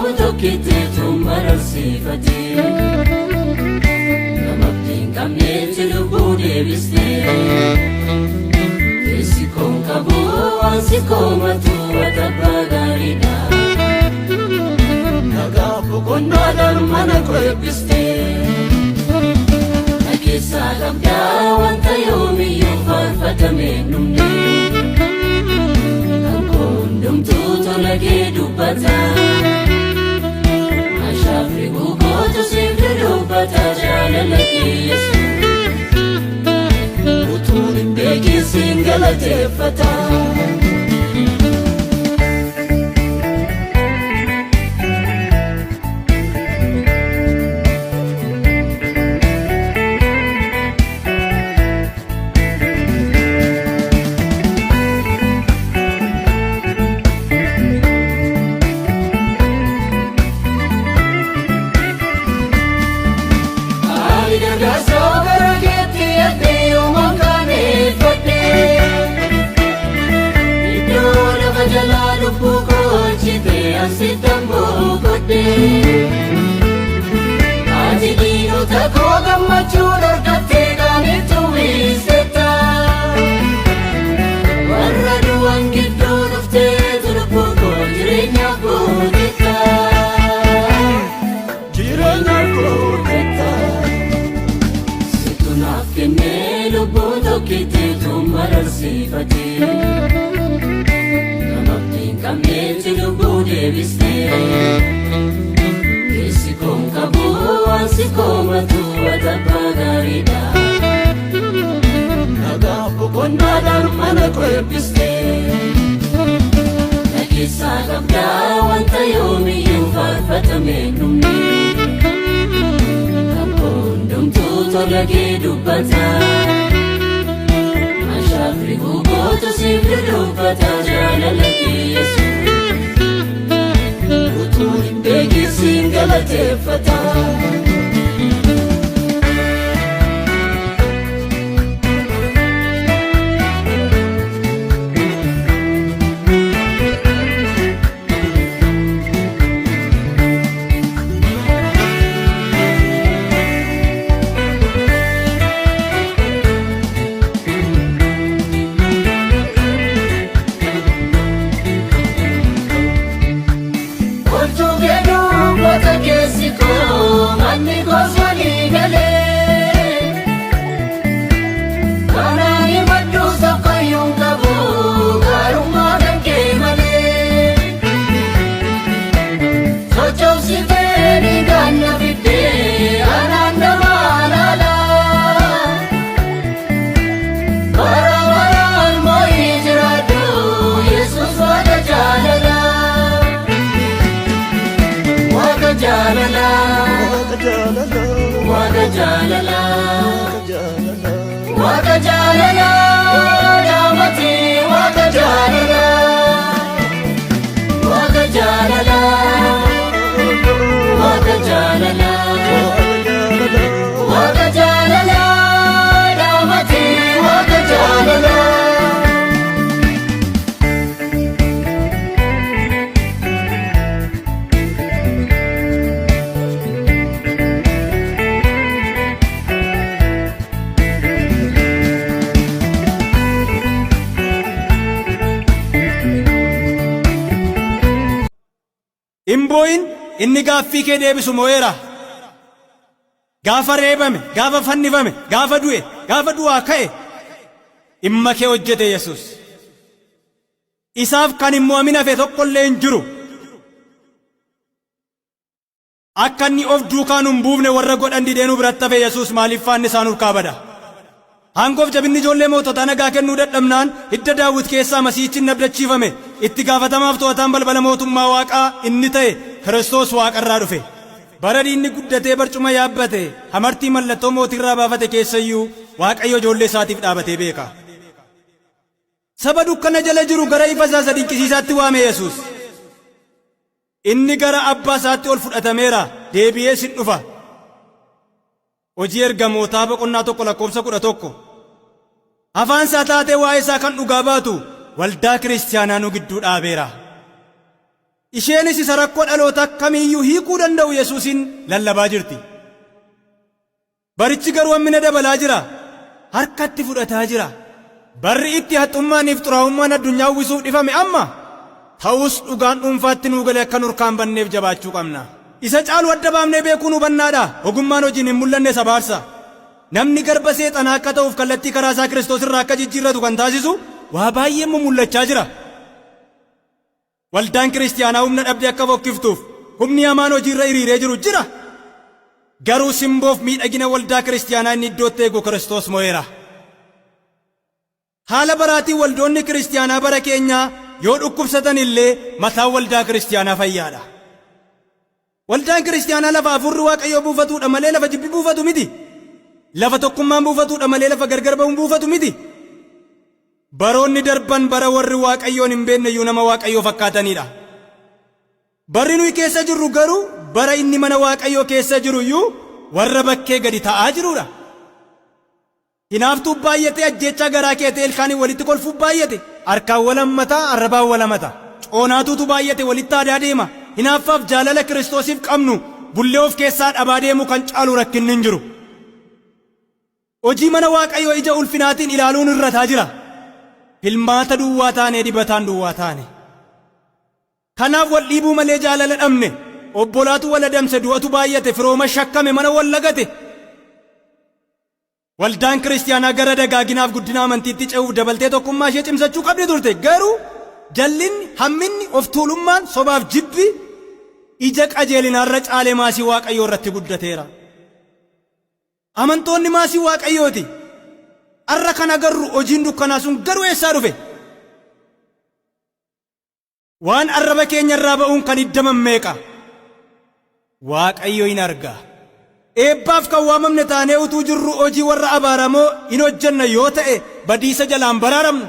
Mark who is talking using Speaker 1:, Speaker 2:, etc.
Speaker 1: Lubbuu tokkittiitu mararsiifate. Nama abdii hin qabnetti lubbuu deebiste. Keessi koo hin qabu waan si komatu ati abbaa gaariidha. Nagaa boqonnaadhaan mana koo eebbiste. Na keessaa qabdaa wanta yoomiyyuu faarfatamee hin dhumne. Kan koo hundumtuu tola kee dubbata. Ashaaf riguu kootu siif dudubbata jaalala kee Yesuus. Utuun hin beekin siin galateeffata. Ani gargaarsa gara keetti ergee yoomaan kaaneeffadhe. Iddoo lafa jalaa lubbuu koo oolchite asittan boqodhe. Ati diinota koo gammachuun argattee qaaniitu wiistetta. Warra du'an gidduu dhufteetu lubbuu koo jireenyaaf guutetta. Jireenyaaf guutetta. Situ naaf kennee lubbuu tokkittiitu mararsiifate. Nama abdii hin qabnetti lubbuu deebiste. Keessi koo hin qabu waan si komatu ati abbaa gaariidha. Nagaa boqonnaadhaan mana koo eebbiste. Na keessaa qabdaa wanta yoomiyyuu faarfatamee hin dhumne. Kan koo hundumtuu tola kee dubbata. Ashaaf riguu kootu siif dudubbata jaalala kee Yesuus. Utuun hin beekin siin galateeffata. Olchuu kee dubbata keessi koo manni koos walii galee. Kanaan himadhu tokkoyyuu hin qabu gaarummaa kan kee malee. Sochoositee dhiigaan na fiddee anaan nama laala. Bara baraan moo'ii jiraadhu Yesuus Waaqa jaalala. Waaqa jaalala.
Speaker 2: Waaqa
Speaker 1: Waaqa
Speaker 2: jaalalaa,
Speaker 1: jaalala.
Speaker 2: Waaqa jaalalaa,
Speaker 1: Waaqa jaalala. Daamati Waaqa jaalala. Waaqa jaalala. Waaqa jaalala.
Speaker 2: Waaqa jaalalaa.
Speaker 1: Waaqa jaalala. Daamati Waaqa jaalala.
Speaker 3: Hin boo'in inni gaaffii kee deebisu mo'eera. Gaafa reebame, gaafa fannifame, gaafa du'e, gaafa du'aa ka'e dhimma kee hojjete Yesuus. Isaaf kan hin mo'amin hafe tokkollee hin jiru. Akka inni of duukaa nu hin buufne warra godhan didee nu biratti hafe Yesuus maaliif faanni isaa nurkaa bada? Aangoof jabinni ijoollee moototaa nagaa kennuu dadhabnaan hidda Daawit keessaa Masiihichi inni abdachiifame itti gaafatamaaf to'ataan balbala mootummaa Waaqaa inni ta'e Kiristoos Waaqarraa dhufe. Bara diinni guddatee barcuma yaabbate hamartii mallattoo mootiirraa baafate keessayyuu Waaqayyo ijoollee isaatiif dhaabatee beeka. Saba dukkana jala jiru gara ifa isaa isa dinqisiisaatti waame Yesuus. Inni gara abbaa isaatti ol fudhatameera, deebi'ees in dhufa. Hojii Ergamootaa boqonnaa 1 lakkoofsa 11. Afaan isaa taatee waa'ee isaa kan dhugaa baatu waldaa kiristiyaanaa nu gidduu dhaabeera. Isheenis isa rakkoo dhaloota kamiiyyuu hiikuu danda'u Yesuusin lallabaa jirti. Barichi garuu hammina dabalaa jira. Harkatti fudhataa jira. Barri itti haxxummaaniif xuraa'ummaan addunyaa uwwisuuf dhifame amma. Ta'us dhugaan dhuunfaatti nuu galee akka nurkaan banneef jabaachuu qabna. Isa caalu adda baafnee beekuun hubannaadha. Ogummaan hojiin hin mul'anne sabaarsa. Namni garba seexanaa akka ta'uuf kallattii karaa isaa Kiristoos irraa akka jijjiirratu kan taasisu waa baay'een mul'achaa jira. Waldaan kiristiyaanaa humna dhabdee akka fokkiftuuf humni hamaan hojiirra hiriiree jiru jira. Garuu simboof miidhagina waldaa kiristiyaanaa inni iddootti eegu Kiristoos mo'eera. Haala baraatiin waldoonni kiristiyaanaa bara keenyaa yoo dhukkubsatan illee mataan waldaa kiristiyaanaa fayyaadha. Waldaan kiristiyaanaa lafa hafuurri Waaqayyoo buufatuudha malee lafa jibbi buufatu miti. Lafa tokkummaan buufatuudha malee lafa gargar ba'uun buufatu miti. Baroonni darban bara warri Waaqayyoon hin beekne iyyuu nama Waaqayyoo fakkaatanidha. Barri nuyi keessa jirru garuu bara inni mana Waaqayyoo keessa jiru iyyuu warra bakkee gadi ta'aa jirudha. Hinaaftuu baay'ate, ajjeechaa garaa keetee ilkaaniin walitti kolfuu baay'ate. Harkaan wal hammataa, arrabaan wal hamata. Coonaatuutu baay'ate, walitti aadaa deema. Hinaaffaaf jaalala Kiristoosiif qabnu bullee of keessaa dhabaa deemu kan caalu rakkinni hin jiru. Hojii mana Waaqayyoo ija ulfinaatiin ilaaluun irrataa jira. Filmaata duwwaa taanee dibataan duwwaa taane. Kanaaf wal dhiibuu malee jaalala dhabne. Obbolaatu wal adamse, du'atu baay'ate, firooma shakkame, mana wal lagate. Waldaan kiristiyaanaa gara dagaaginaaf guddina amantiitti ce'uuf dabaltee tokkummaa ishee cimsachuu qabdi turte. Garuu jallinni, hamminni, of tuulummaan, sobaaf jibbi ija qajeelinaarra caalee maasii Waaqayyoo irratti guddateera. Amantoonni maasii Waaqayyooti. Har'a kan agarru hojiin dukkanaa sun garuu eessaa dhufe? Waan arraba keenya irraa ba'uun kan hiddaman meeqa? Waaqayyo hin arga. Eebbaaf kan waamamne taanee utuu jirru hojii warra abaaramoo hin hojjenna yoo ta'e badiisa jalaan baraaramnu.